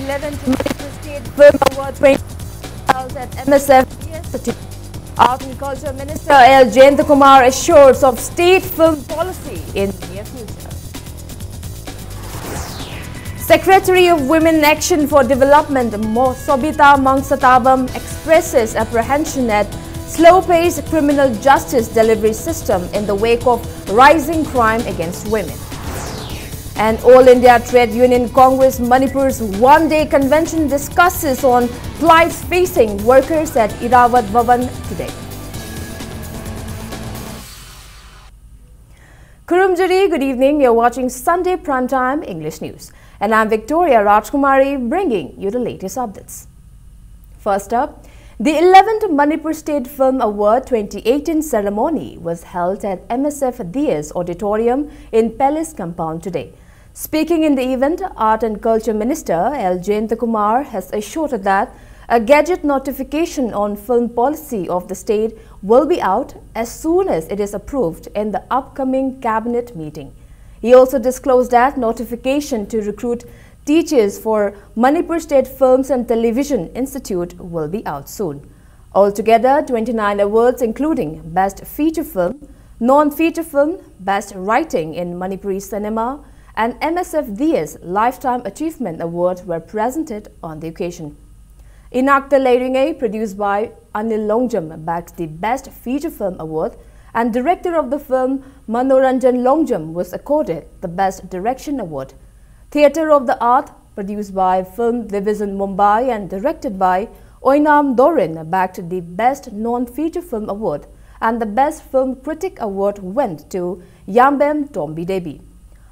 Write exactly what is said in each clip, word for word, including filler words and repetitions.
eleventh Manipur State Film Award twenty held at M S F Art and Culture Minister L Jayantakumar assures of state film policy in near future. Secretary of Women Action for Development, Mo- Sobita Mangsatabam, expresses apprehension at slow-paced criminal justice delivery system in the wake of rising crime against women. And All India Trade Union Congress Manipur's one-day convention discusses on plights facing workers at Irrawaddy Bhavan today. Kurumjari, good evening. You're watching Sunday Prime Time English News. And I'm Victoria Rajkumari, bringing you the latest updates. First up, the eleventh Manipur State Film Award twenty eighteen ceremony was held at M S F Dias Auditorium in Palace Compound today. Speaking in the event, Art and Culture Minister L Jayantakumar has assured that a gazette notification on film policy of the state will be out as soon as it is approved in the upcoming cabinet meeting. He also disclosed that notification to recruit teachers for Manipur State Films and Television Institute will be out soon. Altogether, twenty-nine awards including Best Feature Film, Non-Feature Film, Best Writing in Manipuri Cinema, and M S F Dias Lifetime Achievement Award were presented on the occasion. Inakta Leiringei, produced by Anil Longjam, bagged the Best Feature Film Award, and director of the film Manoranjan Longjam was accorded the Best Direction Award. Theatre of the Art, produced by Film Division Mumbai and directed by Oinam Dorin, bagged the Best Non-Feature Film Award, and the Best Film Critic Award went to Yambem Tombi Devi.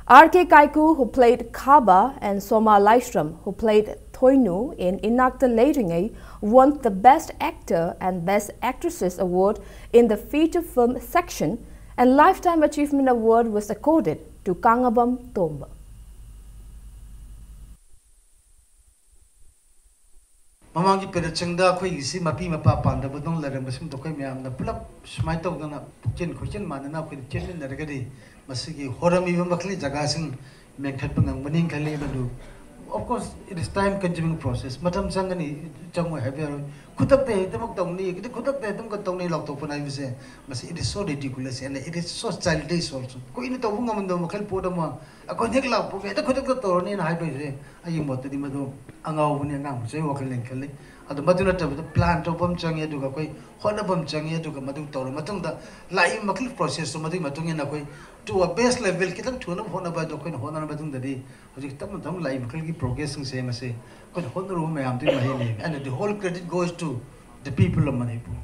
R K Kaiku, who played Khaba, and Soma Laishram, who played Thoinu in Inakta Leiringei, won the Best Actor and Best Actresses Award in the Feature Film section, and Lifetime Achievement Award was accorded to Kangabam Tomba. ꯃꯃꯥꯡꯒꯤ ꯄꯦꯔꯦꯠꯁꯤꯡꯗ ꯑꯩꯈꯣꯏꯒꯤꯁꯤ ꯃꯄꯤ ꯃꯄꯥ ꯄꯥꯟꯗꯕꯗꯧꯅ ꯂꯩꯔꯝꯕꯁꯤꯡꯗꯣ ꯑꯩꯈꯣꯏ ꯃꯌꯥꯝꯅ ꯄꯨꯂꯞ ꯁꯨꯃꯥꯏꯅ ꯇꯧꯗꯅ ꯄꯨꯛꯆꯦꯟ ꯈꯣꯏꯆꯦꯟ ꯃꯥꯟꯅꯅ ꯑꯩꯈꯣꯏꯅ ꯆꯦꯟꯃꯤꯟꯅꯔꯒꯗꯤ ꯃꯁꯤꯒꯤ ꯍꯣꯔꯝꯃꯤꯕ ꯃꯈꯜꯒꯤ ꯖꯒꯥꯁꯤꯡ ꯃꯦꯟꯈꯠꯄ ꯉꯝꯒꯅꯤ ꯈꯜꯂꯤ꯫ ꯃꯗꯨ Of course, it is time consuming process. ꯃꯇꯝ ꯆꯪꯒꯅꯤ, ꯆꯪꯉꯣꯏ ꯍꯥꯏꯕ ꯌꯥꯔꯣꯏ꯫ ꯈꯨꯗꯛꯇ ꯍꯦꯛꯇꯃꯛ ꯇꯧꯅꯤ, ꯈꯨꯗꯛꯇ ꯍꯦꯛꯇꯃꯛ ꯇꯧꯅꯤ ꯂꯥꯎꯊꯣꯛꯄꯅ ꯍꯥꯏꯕꯁꯦ, ꯃꯁꯤ it is so ridiculous and it is so childish also. ꯀꯨꯏꯅ ꯇꯧꯕ ꯉꯝꯗꯕ ꯃꯈꯜ ꯄꯣꯠ ꯑꯃ ꯑꯩꯈꯣꯏꯅ ꯍꯦꯛ ꯂꯥꯛꯄꯒ ꯍꯦꯛꯇ ꯈꯨꯗꯛꯇ ꯇꯧꯔꯅꯤꯅ ꯍꯥꯏꯕ ꯍꯥꯏꯁꯦ, ꯑꯩꯒꯤ ꯃꯣꯠꯇꯗꯤ ꯃꯗꯨ ꯑꯉꯥꯎꯕꯅꯤ, ꯑꯉꯥꯡ ꯃꯆꯥꯒꯤ ꯋꯥꯈꯜ ꯂꯩꯈꯜꯂꯤ꯫ ꯑꯗꯣ ꯃꯗꯨ ꯅꯠꯇꯕꯗ plan ꯇꯧꯕ ꯑꯃ ꯆꯪꯉꯤ, ꯑꯗꯨꯒ ꯑꯩꯈꯣꯏ ꯍꯣꯠꯅꯕ ꯑꯃ ꯆꯪꯉꯤ, ꯑꯗꯨꯒ ꯃꯗꯨ ꯇꯧꯔ ꯃꯇꯨꯡꯗ ꯂꯥꯛꯏꯕ ꯃꯈꯜ process ꯇꯨ ꯃꯗꯨꯒꯤ ꯃꯇꯨꯡ ꯏꯟꯅ ꯑꯩꯈꯣꯏ to a base level ꯈꯤꯇꯪ ꯊꯨꯅꯕ ꯍꯣꯠꯅꯕ ꯑꯗꯣ ꯑꯩꯈꯣꯏꯅ ꯍꯣꯠꯅꯔ ꯃꯇꯨꯡꯗꯗꯤ ꯍꯧꯖꯤꯛ ꯇꯞꯅ ꯇꯞꯅ ꯂꯥꯛꯏꯕ ꯃꯈꯜꯒꯤ progress ꯁꯤꯡꯁꯦ ꯃꯁꯦ ꯑꯩꯈꯣꯏꯅ ꯍꯣꯠꯅꯔꯨꯕ ꯃꯌꯥꯝꯗꯨꯒꯤ ꯃꯍꯩꯅꯤ꯫ And the whole credit goes to the people of Manipur.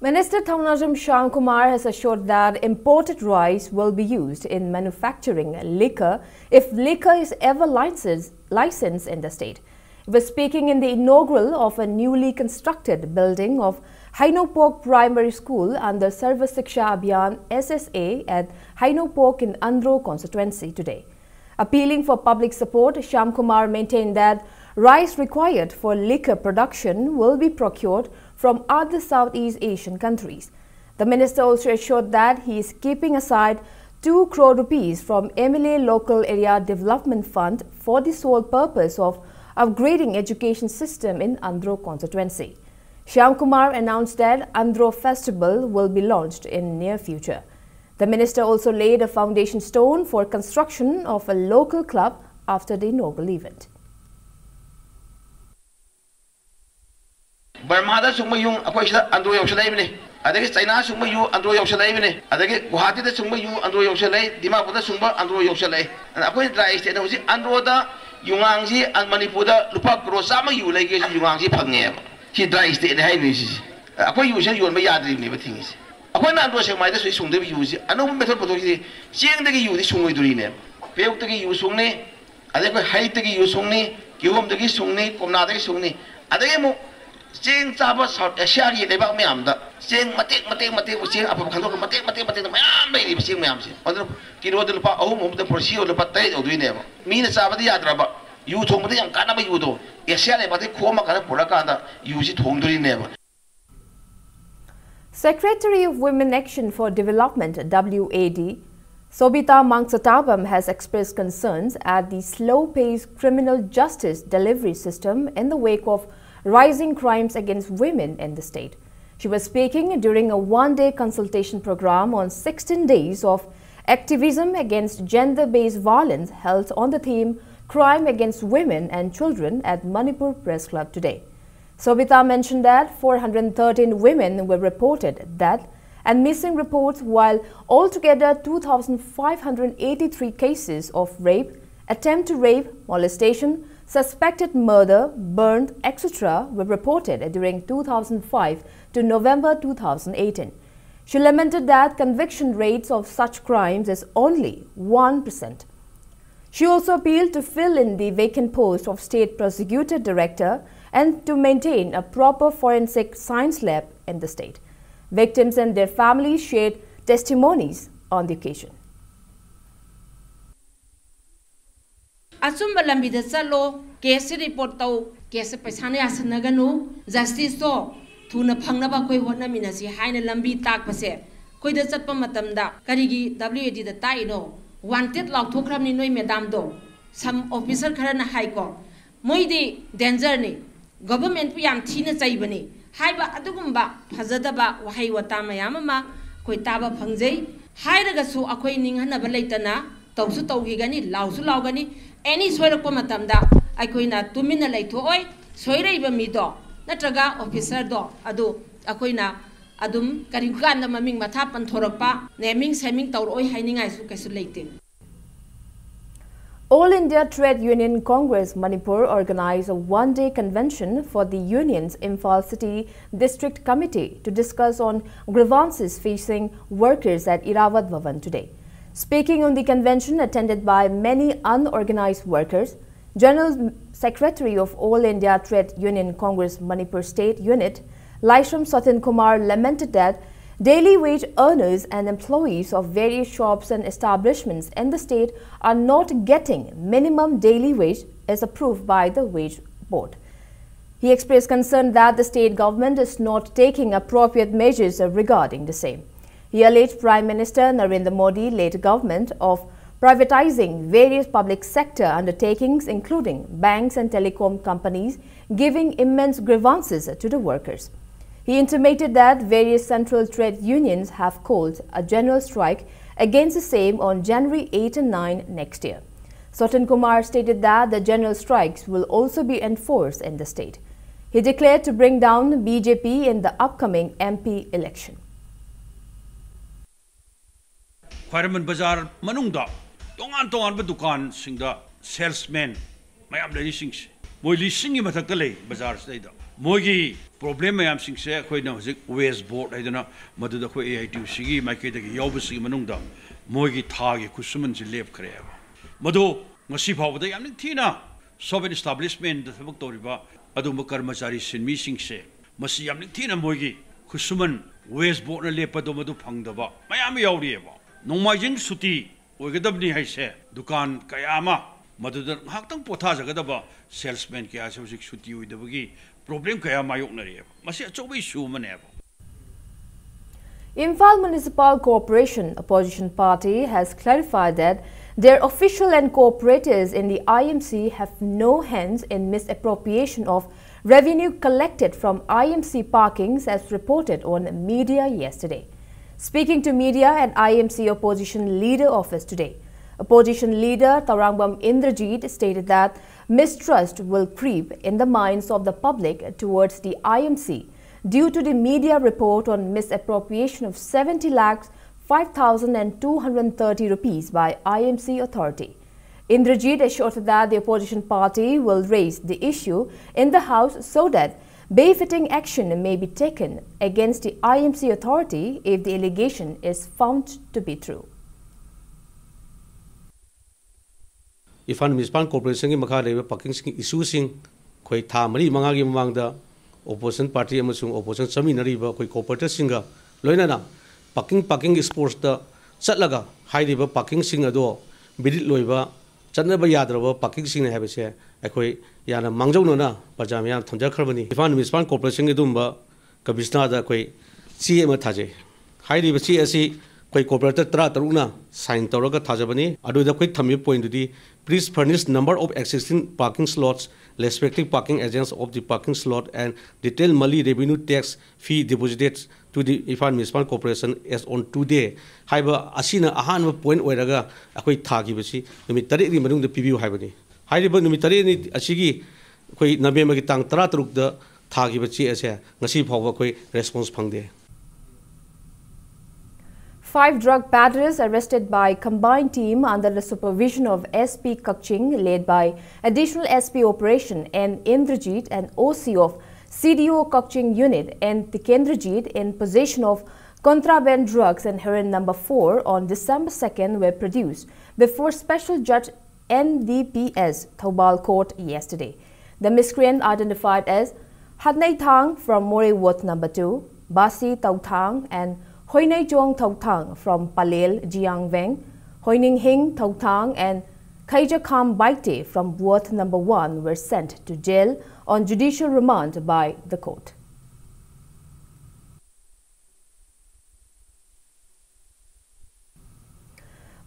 Minister Thaunajam Shyamkumar has assured that imported rice will be used in manufacturing liquor if liquor is ever licensed, licensed in the state. He was speaking in the inaugural of a newly constructed building of Hainopok Primary School under Sarva Shiksha Abhiyan S S A at Hainopok in Andro constituency today. Appealing for public support, Shyamkumar maintained that rice required for liquor production will be procured from other Southeast Asian countries. The minister also assured that he is keeping aside two crore rupees from M L A Local Area Development Fund for the sole purpose of upgrading education system in Andro constituency. Shyamkumar announced that Andro Festival will be launched in near future. The minister also laid a foundation stone for construction of a local club after the inaugural event. ꯕꯔꯃꯥꯗ ꯁꯨꯡꯕ ꯌꯨ ꯑꯩꯈꯣꯏ ꯁꯤꯗ ꯑꯟꯗ꯭ꯔꯣ ꯌꯧꯁꯜꯂꯛꯏꯕꯅꯤ꯫ ꯑꯗꯒꯤ ꯆꯩꯅꯥ ꯁꯨꯡꯕ U Andro ꯌꯧꯁꯜꯂꯛꯏꯕꯅꯤ꯫ ꯑꯗꯒꯤ ꯒꯨꯋꯥꯍꯥꯇꯤꯗ ꯁꯨꯡꯕ U Andro ꯌꯧꯁꯜꯂꯛꯏ, ꯗꯤꯃꯥꯄꯨꯔꯗ ꯁꯨꯡꯕ Andro ꯌꯧꯁꯜꯂꯛꯏ꯫ ꯑꯗ ꯑꯩꯈꯣꯏ dry stateꯅ ꯍꯧꯖꯤꯛ ꯑꯟꯗ꯭ꯔꯣꯗ ꯌꯨꯉꯥꯡꯁꯤ, ꯑ, ꯃꯅꯤꯄꯨꯔꯗ ꯂꯨꯄꯥ ꯀ꯭ꯔꯣꯔ ꯆꯥꯝꯃ ꯌꯨ ꯂꯩꯒꯦꯁꯨ ꯌꯨꯉꯥꯡꯁꯤ ꯐꯪꯉꯦꯕ꯫ ꯁꯤ dry stateꯅꯤ ꯍꯥꯏꯔꯤꯕꯅꯤ ꯁꯤꯁꯦ꯫ ꯑꯩꯈꯣꯏ ꯌꯨꯁꯤꯅ ꯌꯣꯟꯕ ꯌꯥꯗ꯭ꯔꯤꯕꯅꯦꯕ ꯊꯤꯡꯉꯤꯁꯦ꯫ ꯑꯩꯈꯣꯏꯅ ꯑꯟꯗ꯭ꯔꯣ ꯁꯦꯛꯃꯥꯏꯗ ꯁꯨꯡꯗꯕ ꯌꯨꯁꯤ ꯑꯅꯧꯕ method ꯄꯨꯊꯣꯛꯏꯁꯤ ꯆꯦꯡꯗꯒꯤ ꯌꯨꯗꯤ ꯁꯨꯡꯉꯣꯏꯗꯣꯔꯤꯅꯦꯕ꯫ ꯄꯦꯔꯨꯛꯇꯒꯤ ꯌꯨ ꯁꯨꯡꯅꯤ, ꯑꯗꯩ ꯑꯩꯈꯣꯏ ꯍꯩꯇꯒꯤ ꯌꯨ ꯁꯨꯡꯅꯤ, ꯀꯤꯍꯣꯝꯗꯒꯤ ꯁꯨꯡꯅꯤ, ꯀꯣꯝꯂꯥꯗꯒꯤ ꯁꯨꯡꯅꯤ꯫ ꯑꯗꯒꯤ ꯑꯃꯨꯛ ꯆꯦꯡ ꯆꯥꯕ South Asiaꯒꯤ ꯂꯩꯕꯥꯛ ꯃꯌꯥꯝꯗ ꯆꯦꯡ ꯃꯇꯦꯛ ꯃꯇꯦꯛ ꯃꯇꯦꯛ ꯆꯦꯡ ꯑꯐꯕ ꯈꯟꯗꯣꯛꯑꯒ ꯃꯇꯦꯛ ꯃꯇꯦꯛ ꯃꯇꯦꯛ ꯃꯌꯥꯝ ꯂꯩꯔꯤꯕ ꯆꯦꯡ ꯃꯌꯥꯝꯁꯦ꯫ ꯑꯗꯨꯅ ꯀꯤꯂꯣꯗ ꯂꯨꯄꯥ ꯑꯍꯨꯝ, ꯑꯍꯨꯝꯗ ꯄꯨꯔꯁꯤꯌꯣ ꯂꯨꯄꯥ ꯇꯔꯦꯠ ꯌꯧꯗꯣꯏꯅꯦꯕ꯫ ꯃꯤꯅ ꯆꯥꯕꯗꯤ ꯌꯥꯗ꯭ꯔꯕ ꯌꯨ ꯊꯣꯡꯕꯗ ꯌꯥꯝ ꯀꯥꯟꯅꯕ ꯌꯨꯗꯣ Asia ꯂꯩꯕꯥꯛꯇꯒꯤ ꯈꯣꯝꯃꯀꯥꯟꯗ ꯄꯨꯔꯛꯀꯥꯟꯗ ꯌꯨꯁꯤ ꯊꯣꯡꯗꯣꯔꯤꯅꯦꯕ꯫ Secretary of Women Action for Development, W A D, Sobita Mangsatabam has expressed concerns at the slow-paced criminal justice delivery system in the wake of rising crimes against women in the state. She was speaking during a one-day consultation program on sixteen days of activism against gender-based violence held on the theme Crime Against Women and Children at Manipur Press Club today. Sobita mentioned that four hundred thirteen women were reported dead and missing reports, while altogether two thousand five hundred eighty-three cases of rape, attempt to rape, molestation, suspected murder, burn, et cetera were reported during two thousand five to November two thousand eighteen. She lamented that conviction rates of such crimes is only one percent. She also appealed to fill in the vacant post of State Prosecutor Director and to maintain a proper forensic science lab in the state. Victims and their families shared testimonies on the occasion. ꯑꯆꯨꯝꯕ ꯂꯝꯕꯤꯗ ꯆꯠꯂꯣ꯫ ꯀꯦꯁꯁꯦ report ꯇꯧ꯫ ꯀꯦꯁꯁꯦ ꯄꯩꯁꯥꯅ ꯌꯥꯁꯟꯅꯒꯅꯨ꯫ ꯖꯁꯇꯤꯁꯇꯣ ꯊꯨꯅ ꯐꯪꯅꯕ ꯑꯩꯈꯣꯏ ꯍꯣꯠꯅꯃꯤꯟꯅꯁꯤ ꯍꯥꯏꯅ ꯂꯝꯕꯤ ꯇꯥꯛꯄꯁꯦ ꯑꯩꯈꯣꯏꯗ ꯆꯠꯄ ꯃꯇꯝꯗ ꯀꯔꯤꯒꯤ ꯗꯕ꯭ꯂꯤꯌꯨ ꯑꯦ ꯗꯤꯗ ꯇꯥꯛꯏꯅꯣ? ꯋꯥꯟꯇꯦꯗ ꯂꯥꯎꯊꯣꯛꯈ꯭ꯔꯕꯅꯤ ꯅꯣꯏ ꯃꯦꯗꯥꯝꯗꯣ꯫ ꯁꯝ ꯑꯣꯐꯤꯁꯔ ꯈꯔꯅ ꯍꯥꯏꯀꯣ, ꯃꯣꯏꯗꯤ ꯗꯦꯟꯖꯔꯅꯤ, ꯒꯣꯚꯔꯟꯃꯦꯟꯠꯄꯨ ꯌꯥꯝ ꯊꯤꯅ ꯆꯩꯕꯅꯤ ꯍꯥꯏꯕ ꯑꯗꯨꯒꯨꯝꯕ ꯐꯖꯗꯕ ꯋꯥꯍꯩ ꯋꯥꯇꯥ ꯃꯌꯥꯝ ꯑꯃ ꯑꯩꯈꯣꯏ ꯇꯥꯕ ꯐꯪꯖꯩ꯫ ꯍꯥꯏꯔꯒꯁꯨ ꯑꯩꯈꯣꯏ ꯅꯤꯡꯍꯟꯅꯕ ꯂꯩꯇꯅ ꯇꯧꯁꯨ ꯇꯧꯈꯤꯒꯅꯤ, ꯂꯥꯎꯁꯨ ꯂꯥꯎꯒꯅꯤ꯫ ꯑꯦꯅꯤ ꯁꯣꯏꯔꯛꯄ ꯃꯇꯝꯗ ꯑꯩꯈꯣꯏꯅ ꯇꯨꯃꯤꯟꯅ ꯂꯩꯊꯣꯛꯑꯣꯏ꯫ ꯁꯣꯏꯔꯛꯏꯕ ꯃꯤꯗꯣ ꯅꯠꯇ꯭ꯔꯒ ꯑꯣꯐꯤꯁꯔꯗꯣ ꯑꯗꯨ ꯑꯩꯈꯣꯏꯅ ꯑꯗꯨꯝ ꯀꯔꯤꯒꯨꯝꯕ ꯀꯥꯟꯗ ꯃꯃꯤꯡ ꯃꯊꯥ ꯄꯟꯊꯣꯔꯛꯄ, ꯅꯦꯃꯤꯡ ꯁꯦꯃꯤꯡ ꯇꯧꯔꯛꯑꯣꯏ ꯍꯥꯏꯅꯤꯡꯉꯥꯏꯁꯨ ꯀꯩꯁꯨ ꯂꯩꯇꯦ꯫ All India Trade Union Congress Manipur organized a one-day convention for the union's Imphal City District Committee to discuss on grievances facing workers at Irrawaddy Bhawan today. Speaking on the convention attended by many unorganized workers, General Secretary of All India Trade Union Congress Manipur State Unit, Laishram Satyan Kumar lamented that daily wage earners and employees of various shops and establishments in the state are not getting minimum daily wage as approved by the Wage Board. He expressed concern that the state government is not taking appropriate measures regarding the same. He alleged Prime Minister Narendra Modi led government of privatizing various public sector undertakings, including banks and telecom companies, giving immense grievances to the workers. He intimated that various central trade unions have called a general strike against the same on January eight and nine next year. Sotin Kumar stated that the general strikes will also be enforced in the state. He declared to bring down B J P in the upcoming M P election. ꯈ꯭ꯋꯥꯏꯔꯝꯕꯟ ꯕꯖꯥꯔ ꯃꯅꯨꯡꯗ ꯇꯣꯉꯥꯟ ꯇꯣꯉꯥꯟꯕ ꯗꯨꯀꯥꯟꯁꯤꯡꯗ salesman ꯃꯌꯥꯝ ꯂꯩꯔꯤꯁꯤꯡꯁꯦ, ꯃꯣꯏ ꯂꯤꯁꯤꯡꯒꯤ ꯃꯊꯛꯇ ꯂꯩ ꯕꯖꯥꯔꯁꯤꯗꯩꯗ꯫ ꯃꯣꯏꯒꯤ ꯄ꯭ꯔꯣꯕ꯭ꯂꯦꯝ ꯃꯌꯥꯝꯁꯤꯡꯁꯦ ꯑꯩꯈꯣꯏꯅ ꯍꯧꯖꯤꯛ ꯋꯦꯖ ꯕꯣꯔꯗ ꯍꯥꯏꯗꯅ ꯃꯗꯨꯗ ꯑꯩꯈꯣꯏ ꯑꯦ ꯑꯥꯏ ꯇꯤ ꯌꯨ ꯁꯤꯒꯤ ꯃꯥꯏꯀꯩꯗꯒꯤ ꯌꯥꯎꯕꯁꯤꯒꯤ ꯃꯅꯨꯡꯗ ꯃꯣꯏꯒꯤ ꯊꯥꯒꯤ ꯈꯨꯠꯁꯨꯃꯟꯁꯤ ꯂꯦꯞꯈ꯭ꯔꯦꯕ꯫ ꯃꯗꯨ ꯉꯁꯤ ꯐꯥꯎꯕꯗ ꯌꯥꯝ ꯅꯤꯡꯊꯤꯅ ꯁꯣꯞ ꯑꯦꯟ ꯏꯁꯇꯥꯕ꯭ꯂꯤꯁꯃꯦꯟꯗ ꯊꯕꯛ ꯇꯧꯔꯤꯕ ꯑꯗꯨꯒꯨꯝꯕ ꯀꯔꯃꯆꯥꯔꯤ ꯁꯤꯟꯃꯤꯁꯤꯡꯁꯦ ꯃꯁꯤ ꯌꯥꯝ ꯅꯤꯡꯊꯤꯅ ꯃꯣꯏꯒꯤ ꯈꯨꯠꯁꯨꯃꯟ ꯋꯦꯖ ꯕꯣꯔꯗꯅ ꯂꯦꯞꯄꯗꯣ ꯃꯗꯨ ꯐꯪꯗꯕ ꯃꯌꯥꯝ ꯑꯃ ꯌꯥꯎꯔꯤꯑꯕ꯫ ꯅꯣꯡꯃꯥꯏꯖꯤꯡ ꯁꯨꯇꯤ ꯑꯣꯏꯒꯗꯕꯅꯤ ꯍꯥꯏꯁꯦ ꯗꯨꯀꯥꯟ ꯀꯌꯥ ꯑꯃ ꯃꯗꯨꯗ ꯉꯥꯏꯍꯥꯛꯇꯪ ꯄꯣꯊꯥꯖꯒꯗꯕ ꯁꯦꯜꯁꯃꯦꯟ ꯀꯌꯥꯁꯦ ꯍꯧꯖꯤꯛ ꯁꯨꯇꯤ ꯑꯣꯏꯗꯕꯒꯤ ꯄ꯭ꯔꯣꯕ꯭ꯂꯦꯝ ꯀꯌꯥ ꯃꯥꯌꯣꯛꯅꯔꯤꯑꯕ꯫ ꯃꯁꯤ ꯑꯆꯧꯕ ꯏꯁꯨ ꯑꯃꯅꯦꯕ꯫ Imphal Municipal Corporation opposition party has clarified that their official and cooperators in the I M C have no hands in misappropriation of revenue collected from I M C parkings as reported on media yesterday. Speaking to media at I M C opposition leader office today, opposition leader Taurangam Indrajit stated that mistrust will creep in the minds of the public towards the I M C due to the media report on misappropriation of seventy lakhs five thousand and two hundred thirty rupees by I M C authority. Indrajit assured that the opposition party will raise the issue in the House so that befitting action may be taken against the I M C authority if the allegation is found to be true. Imphal municipal ꯀꯣꯔꯄꯣꯔꯦꯁꯟꯒꯤ ꯃꯈꯥ ꯂꯩꯕ ꯄꯥꯔꯀꯤꯡꯁꯤꯡꯒꯤ ꯏꯁꯨꯁꯤꯡ ꯑꯩꯈꯣꯏ ꯊꯥ ꯃꯔꯤ ꯃꯉꯥꯒꯤ ꯃꯃꯥꯡꯗ ꯑꯣꯄꯣꯖꯤꯁꯟ ꯄꯥꯔꯇꯤ ꯑꯃꯁꯨꯡ ꯑꯣꯄꯣꯖꯤꯁꯟ ꯆꯠꯃꯤꯟꯅꯔꯤꯕ ꯑꯩꯈꯣꯏ ꯀꯣꯔꯄꯣꯔꯦꯇꯔꯁꯤꯡꯒ ꯂꯣꯏꯅꯅ ꯄꯥꯔꯀꯤꯡ ꯄꯥꯔꯀꯤꯡ ꯏꯁꯄꯣꯔꯠꯁꯇ ꯆꯠꯂꯒ ꯍꯥꯏꯔꯤꯕ ꯄꯥꯔꯀꯤꯡꯁꯤꯡ ꯑꯗꯣ ꯚꯦꯂꯤꯗ ꯑꯣꯏꯕ, ꯆꯠꯅꯕ ꯌꯥꯗ꯭ꯔꯕ ꯄꯥꯔꯀꯤꯡꯁꯤꯡꯅꯤ ꯍꯥꯏꯕꯁꯦ ꯑꯩꯈꯣꯏ ꯌꯥꯝꯅ ꯃꯥꯡꯖꯧꯅꯅ ꯄ꯭ꯔꯖꯥ ꯃꯌꯥꯝ ꯊꯝꯖꯈ꯭ꯔꯕꯅꯤ꯫ ꯏꯝꯐꯥꯜ ꯃ꯭ꯌꯨꯅꯤꯁꯤꯄꯥꯜ ꯀꯣꯔꯄꯣꯔꯦꯁꯟꯒꯤ ꯑꯗꯨꯒꯨꯝꯕ ꯀꯃꯤꯁꯅꯔꯗ ꯑꯩꯈꯣꯏ ꯆꯦ ꯑꯃ ꯊꯥꯖꯩ꯫ ꯍꯥꯏꯔꯤꯕ ꯆꯦ ꯑꯁꯤ ꯑꯩꯈꯣꯏ ꯀꯣꯔꯄꯣꯔꯦꯇꯔ ꯇꯔꯥ ꯇꯔꯨꯛꯅ ꯁꯥꯏꯟ ꯇꯧꯔꯒ ꯊꯥꯖꯕꯅꯤ꯫ ꯑꯗꯨꯗ ꯑꯩꯈꯣꯏ ꯊꯝꯃꯤꯕ ꯄꯣꯏꯟꯗꯨꯗꯤ, please furnish number of existing parking slots, respective parking agents of the parking slot, and detail monthly revenue tax fee deposited to the Imphal Municipal Corporation as on today ꯍꯥꯏꯕ ꯑꯁꯤꯅ ꯑꯍꯥꯟꯕ ꯄꯣꯏꯟ ꯑꯣꯏꯔꯒ ꯑꯩꯈꯣꯏ ꯊꯥꯈꯤꯕꯁꯤ ꯅꯨꯃꯤꯠ ꯇꯔꯦꯠꯅꯤ ꯃꯅꯨꯡꯗ ꯄꯤꯕꯤꯌꯨ ꯍꯥꯏꯕꯅꯤ꯫ ꯍꯥꯏꯔꯤꯕ ꯅꯨꯃꯤꯠ ꯇꯔꯦꯠꯅꯤ ꯑꯁꯤꯒꯤ ꯑꯩꯈꯣꯏ ꯅꯕꯦꯝꯕꯔꯒꯤ ꯇꯥꯡ ꯇꯔꯥ ꯇꯔꯨꯛꯇ ꯊꯥꯈꯤꯕ ꯆꯦ ꯑꯁꯦ ꯉꯁꯤ ꯐꯥꯎꯕ ꯑꯩꯈꯣꯏ ꯔꯦꯁꯄꯣꯟꯁ ꯐꯪꯗꯦ꯫ Five drug peddlers arrested by combined team under the supervision of S P Kakching, led by Additional S P Operation M Indrajit and O C of C D O Kakching Unit N Tikendrajit, in possession of contraband drugs and heroin number four on December second, were produced before Special Judge N D P S Thoubal Court yesterday. The miscreant, identified as Hatnei Thang from Moreh Ward number two, Basi Tauthang and Hoinei Chong Tauthang from Palel Jiangveng, Hoining Hing Tauthang and Khaija Kham Baite from Ward number one were sent to jail on judicial remand by the court.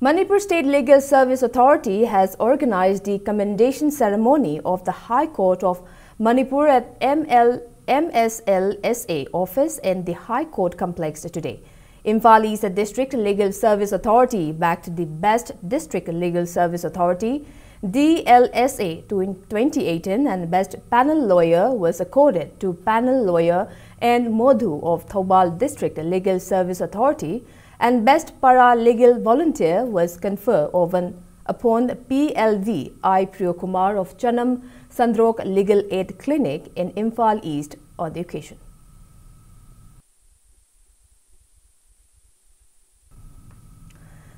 Manipur State Legal Service Authority has organized the commendation ceremony of the High Court of Manipur at M L, M S L S A office in the High Court complex today. Imphal East District Legal Service Authority bagged the Best District Legal Service Authority, D L S A, to in twenty eighteen, and Best Panel Lawyer was accorded to Panel Lawyer N Modhu of Thoubal District Legal Service Authority, and Best Para Legal Volunteer was conferred on, upon P L V I Priyokumar of Chanam Sandrok Legal Aid Clinic in Imphal East on the occasion.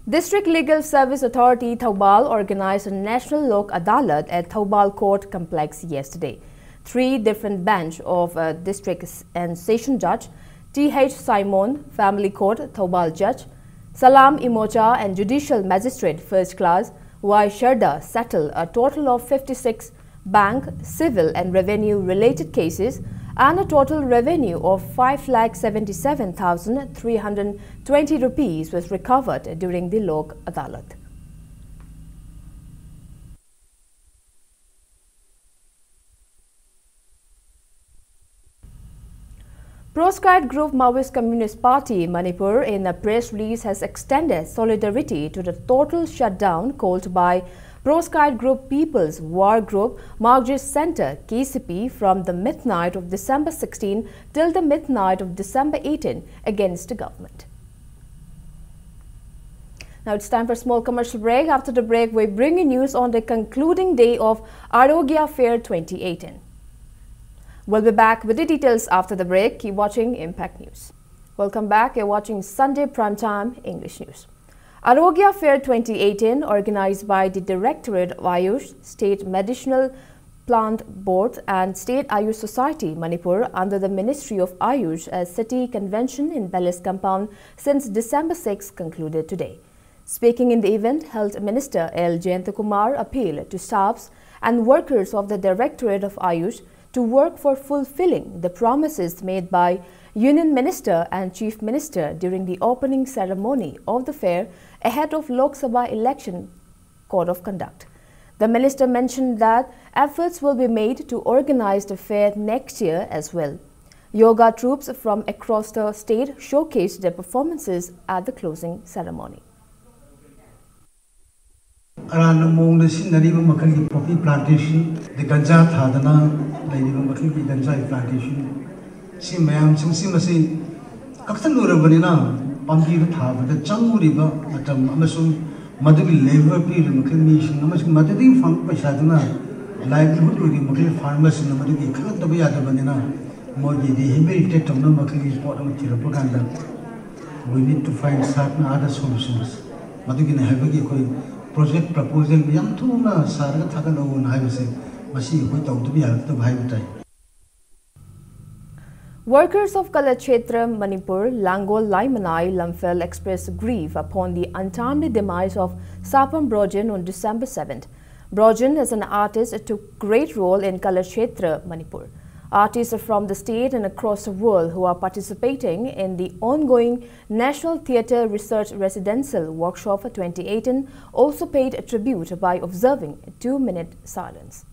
District Legal Service Authority Thoubal organized a National Lok Adalat at Thoubal Court Complex yesterday. Three different bench of, uh, District and Session Judge T H Simon, Family Court Thoubal Judge Salam Imocha and Judicial Magistrate First Class Y Sharda settled a total of fifty-six bank, civil and revenue related cases and a total revenue of five lakh seventy-seven thousand three hundred twenty rupees was recovered during the Lok Adalat. Proscribed group Maoist Communist Party Manipur, in a press release, has extended solidarity to the total shutdown called by proscribed group People's War Group Marxist Centre, K C P, from the midnight of December sixteen till the midnight of December eighteen against the government. Now it's time for a small commercial break. After the break, we bring you news on the concluding day of Arogya Fair twenty eighteen. We'll be back with the details after the break. Keep watching Impact News. Welcome back. You're watching Sunday Primetime English News. Arogya Fair twenty eighteen, organized by the Directorate of Ayush, State Medicinal Plant Board and State Ayush Society Manipur under the Ministry of Ayush as city convention in Palace Compound since December sixth, concluded today. Speaking in the event, Health Minister L Jayanta Kumar appealed to staffs and workers of the Directorate of Ayush to work for fulfilling the promises made by Union Minister and Chief Minister during the opening ceremony of the fair ahead of Lok Sabha election code of conduct. The minister mentioned that efforts will be made to organize the fair next year as well. Yoga troupes from across the state showcased their performances at the closing ceremony. ꯑꯔꯥꯟꯕ ꯃꯑꯣꯡꯗ ꯁꯤꯖꯤꯟꯅꯔꯤꯕ ꯃꯈꯜꯒꯤ poppy plantation, ꯑꯗꯩ ꯒꯟꯖꯥ ꯊꯥꯗꯅ ꯂꯩꯔꯤꯕ ꯃꯈꯜꯒꯤ ꯒꯟꯖꯥꯒꯤ plantation, ꯁꯤ ꯃꯌꯥꯝꯁꯤꯡꯁꯤ ꯃꯁꯤ ꯀꯛꯊꯠꯂꯨꯔꯕꯅꯤꯅ ꯄꯥꯝꯕꯤꯗꯨ ꯊꯥꯕꯗ ꯆꯪꯉꯨꯔꯤꯕ ꯃꯇꯝ ꯑꯃꯁꯨꯡ ꯃꯗꯨꯒꯤ labour ꯄꯤꯔꯤꯕ ꯃꯈꯜ ꯃꯤꯁꯤꯡ ꯑꯃꯁꯨꯡ ꯃꯗꯨꯗꯒꯤ ꯐꯪꯕ ꯄꯩꯁꯥꯗꯨꯅ livelihood ꯑꯣꯏꯔꯤꯕ ꯃꯈꯜ farmerꯁꯤꯡꯅ ꯃꯗꯨꯒꯤ ꯈꯪꯂꯛꯇꯕ ꯌꯥꯗꯕꯅꯤꯅ ꯃꯣꯏꯒꯤ rehabilitate ꯇꯧꯅꯕ ꯃꯈꯜꯒꯤ ꯄꯣꯠ ꯑꯃ ꯊꯤꯔꯛꯄ ꯀꯥꯟꯗ we need to find certain other solutions. ꯃꯗꯨꯒꯤꯅꯤ ꯍꯥꯏꯕꯒꯤ ꯑꯩꯈꯣꯏ project proposal ꯌꯥꯝ ꯊꯨꯅ ꯁꯥꯔꯒ ꯊꯥꯒꯠꯂꯛꯎꯅ ꯍꯥꯏꯕꯁꯦ ꯃꯁꯤ ꯑꯩꯈꯣꯏ ꯇꯧꯗꯕ ꯌꯥꯔꯛꯇꯕ ꯍꯥꯏꯕ ꯇꯥꯏ꯫ Workers of Kalakshetra Manipur, Langol Laimanai Lamphel, expressed grief upon the untimely demise of Sapam Brojen on December seventh. Brojen, as an artist, took great role in Kalakshetra Manipur. Artists from the state and across the world who are participating in the ongoing National Theatre Research Residential Workshop twenty eighteen also paid tribute by observing a two-minute silence.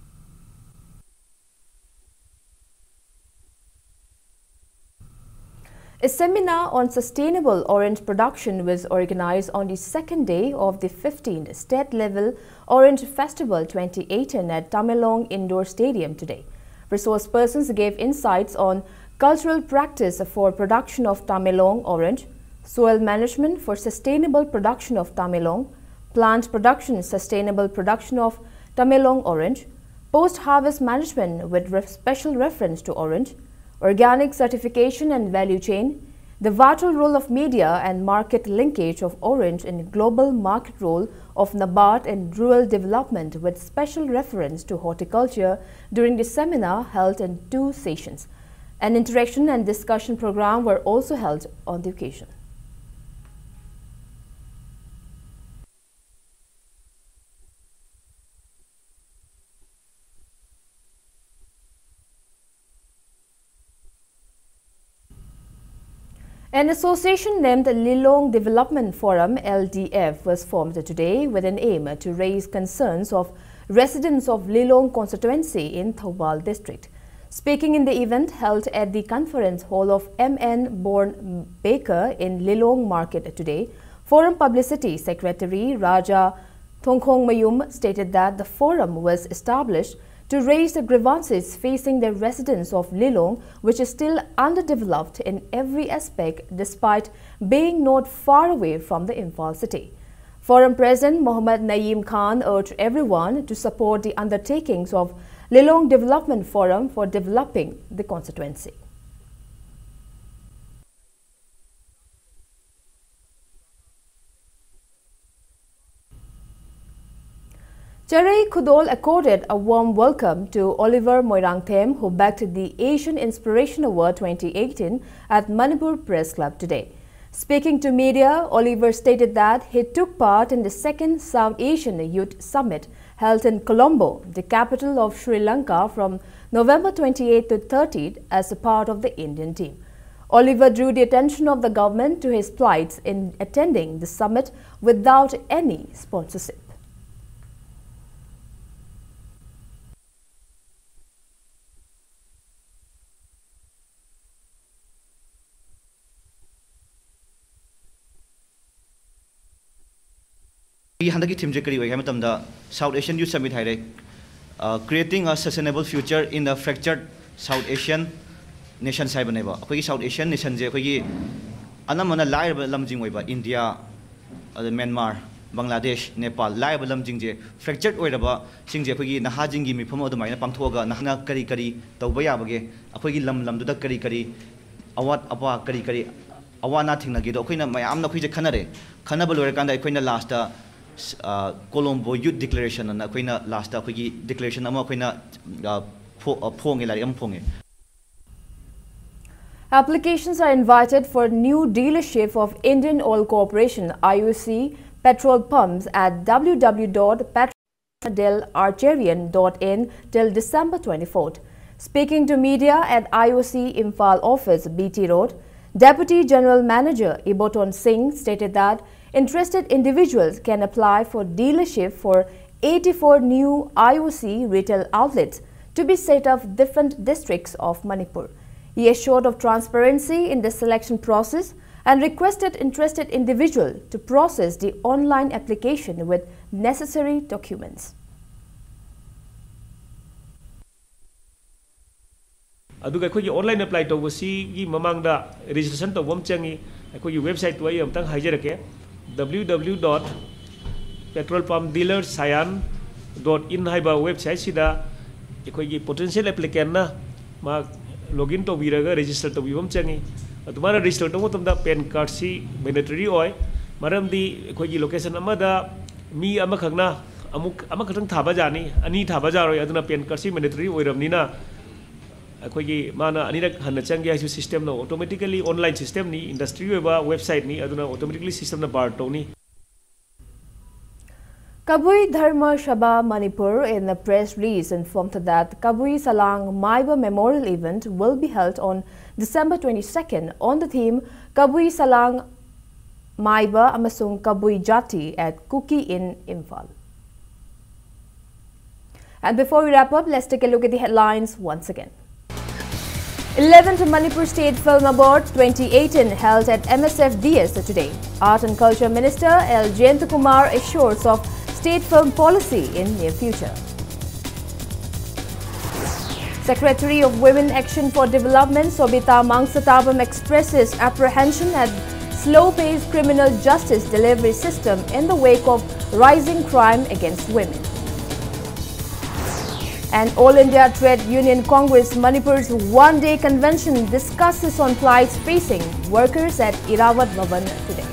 A seminar on sustainable orange production was organized on the second day of the fifteenth State Level Orange Festival twenty eighteen at Tamenglong Indoor Stadium today. Resource persons gave insights on cultural practice for production of Tamenglong orange, soil management for sustainable production of Tamenglong, plant production sustainable production of Tamenglong orange, post-harvest management with re- special reference to orange, organic certification and value chain, the vital role of media and market linkage of orange in global market role of NABARD and rural development with special reference to horticulture during the seminar held in two sessions. An interaction and discussion program were also held on the occasion. An association named Lilong Development Forum, L D F, was formed today with an aim to raise concerns of residents of Lilong constituency in Thoubal district. Speaking in the event held at the conference hall of M N Born Baker in Lilong Market today, Forum Publicity Secretary Raja Thongkhongmayum stated that the forum was established to raise the grievances facing the residents of Lilong, which is still underdeveloped in every aspect despite being not far away from the Imphal city. Forum President Mohammad Naeem Khan urged everyone to support the undertakings of Lilong Development Forum for developing the constituency. Charei Khudol accorded a warm welcome to Oliver Moirangthem, who bagged the Asian Inspiration Award twenty eighteen at Manipur Press Club today. Speaking to media, Oliver stated that he took part in the second South Asian Youth Summit held in Colombo, the capital of Sri Lanka, from November twenty-eighth to thirtieth as a part of the Indian team. Oliver drew the attention of the government to his plights in attending the summit without any sponsorship. ꯑꯩ ꯍꯟꯗꯛꯀꯤ ꯊꯤꯝꯁꯦ ꯀꯔꯤ ꯑꯣꯏꯒꯦ ꯍꯥꯏꯕ ꯃꯇꯝꯗ, South Asian Youth Summit ꯍꯥꯏꯔꯦ, Creating a Sustainable Future in the Fractured South Asian Nations ꯍꯥꯏꯕꯅꯦꯕ꯫ ꯑꯩꯈꯣꯏꯒꯤ South Asian Nationꯁꯦ ꯑꯩꯈꯣꯏꯒꯤ ꯑꯅꯝꯕꯅ ꯂꯥꯏꯔꯕ ꯂꯝꯁꯤꯡ ꯑꯣꯏꯕ, ꯏꯟꯗꯤꯌꯥ, ꯑꯗ ꯃ꯭ꯌꯥꯟꯃꯥꯔ, ꯕꯪꯒ꯭ꯂꯥꯗꯦꯁ, ꯅꯦꯄꯥꯜ, ꯂꯥꯏꯔꯕ ꯂꯝꯁꯤꯡꯁꯦ, fractured ꯑꯣꯏꯔꯕꯁꯤꯡꯁꯦ ꯑꯩꯈꯣꯏꯒꯤ ꯅꯍꯥꯁꯤꯡꯒꯤ ꯃꯤꯐꯝ ꯑꯗꯨꯃꯥꯏꯅ ꯄꯥꯡꯊꯣꯛꯑꯒ ꯅꯍꯥꯅ ꯀꯔꯤ ꯀꯔꯤ ꯇꯧꯕ ꯌꯥꯕꯒꯦ, ꯑꯩꯈꯣꯏꯒꯤ ꯂꯝ ꯂꯝꯗꯨꯗ ꯀꯔꯤ ꯀꯔꯤ ꯑꯋꯥꯠ ꯑꯄꯥ, ꯀꯔꯤ ꯀꯔꯤ ꯑꯋꯥ ꯑꯅꯥ ꯊꯦꯡꯅꯒꯦꯗꯣ ꯑꯩꯈꯣꯏꯅ ꯃꯌꯥꯝꯅ ꯑꯩꯈꯣꯏꯁꯦ ꯈꯟꯅꯔꯦ꯫ ꯈꯟꯅꯕ ꯂꯣꯏꯔꯀꯥꯟꯗ ꯑꯩꯈꯣꯏꯅ ꯂꯥꯁꯇ ꯀꯣꯂꯣꯝꯕꯣ ꯌꯨꯠ ꯗꯤꯀ꯭ꯂꯦꯔꯦꯁꯟ ꯑꯅ ꯑꯩꯈꯣꯏꯅ ꯂꯥꯁꯇ ꯑꯩꯈꯣꯏꯒꯤ ꯗꯤꯀ꯭ꯂꯦꯔꯦꯁꯟ ꯑꯃ ꯑꯩꯈꯣꯏꯅ ꯐꯣꯡꯉꯦ, ꯂꯥꯏꯔꯤꯛ ꯑꯃ ꯐꯣꯡꯉꯦ꯫ Applications are invited for new dealership of Indian Oil Corporation, I O C, petrol pumps at w w w dot petrol del archarian dot in till December twenty-fourth. Speaking to media at I O C Imphal office, B T Road, Deputy General Manager Iboton Singh stated that interested individuals can apply for dealership for eighty-four new I O C retail outlets to be set up different districts of Manipur. He assured of transparency in the selection process and requested interested individual to process the online application with necessary documents. ꯑꯗꯨꯒ ꯑꯩꯈꯣꯏꯒꯤ online apply ꯇꯧꯕꯁꯤꯒꯤ ꯃꯃꯥꯡꯗ registration ꯇꯧꯕ ꯑꯃ ꯆꯪꯉꯤ꯫ ꯑꯩꯈꯣꯏꯒꯤ websiteꯇꯨ ꯑꯩ ꯑꯃꯨꯛꯇꯪ ꯍꯥꯏꯖꯔꯛꯀꯦ, w w w dot petrol pump dealer sian dot in ꯍꯥꯏꯕ websiteꯁꯤꯗ ꯑꯩꯈꯣꯏꯒꯤ potential applicantꯅ ꯃꯥ login ꯇꯧꯕꯤꯔꯒ register ꯇꯧꯕꯤꯕ ꯑꯃ ꯆꯪꯉꯤ꯫ ꯑꯗꯨꯃꯥꯏꯅ register ꯇꯧꯕ ꯃꯇꯝꯗ PAN cardꯁꯤ mandatory ꯑꯣꯏ꯫ ꯃꯔꯝꯗꯤ ꯑꯩꯈꯣꯏꯒꯤ location ꯑꯃꯗ ꯃꯤ ꯑꯃꯈꯛꯅ ꯑꯃꯨꯛ ꯑꯃꯈꯛꯇꯪ ꯊꯥꯕ ꯌꯥꯅꯤ, ꯑꯅꯤ ꯊꯥꯕ ꯌꯥꯔꯣꯏ꯫ ꯑꯗꯨꯅ PAN cardꯁꯤ mandatory ꯑꯣꯏꯔꯕꯅꯤꯅ ꯑꯩꯈꯣꯏꯒꯤ ꯃꯥꯅ ꯑꯅꯤꯔꯛ ꯍꯟꯅ ꯆꯪꯒꯦ ꯍꯥꯏꯁꯨ systemꯅ automatically online systemꯅꯤ, industry ꯑꯣꯏꯕ websiteꯅꯤ, ꯑꯗꯨꯅ automatically systemꯅ bar ꯇꯧꯅꯤ꯫ Kabui Dharma Sabha Manipur, in a press release, informed that Kabui Salang Maiba Memorial Event will be held on December twenty-second on the theme Kabui Salang Maiba Amasung Kabui Jati at Kuki Inn, Imphal. And before we wrap up, let's take a look at the headlines once again. Eleventh Manipur State Film Award twenty eighteen held at M S F D S today. Art and Culture Minister L Jayantakumar assures of state film policy in near future. Secretary of Women Action for Development Sobita Mangsatabam expresses apprehension at slow-paced criminal justice delivery system in the wake of rising crime against women. And All India Trade Union Congress Manipur's one-day convention discusses on plights facing workers at Irrawaddy Bhavan today.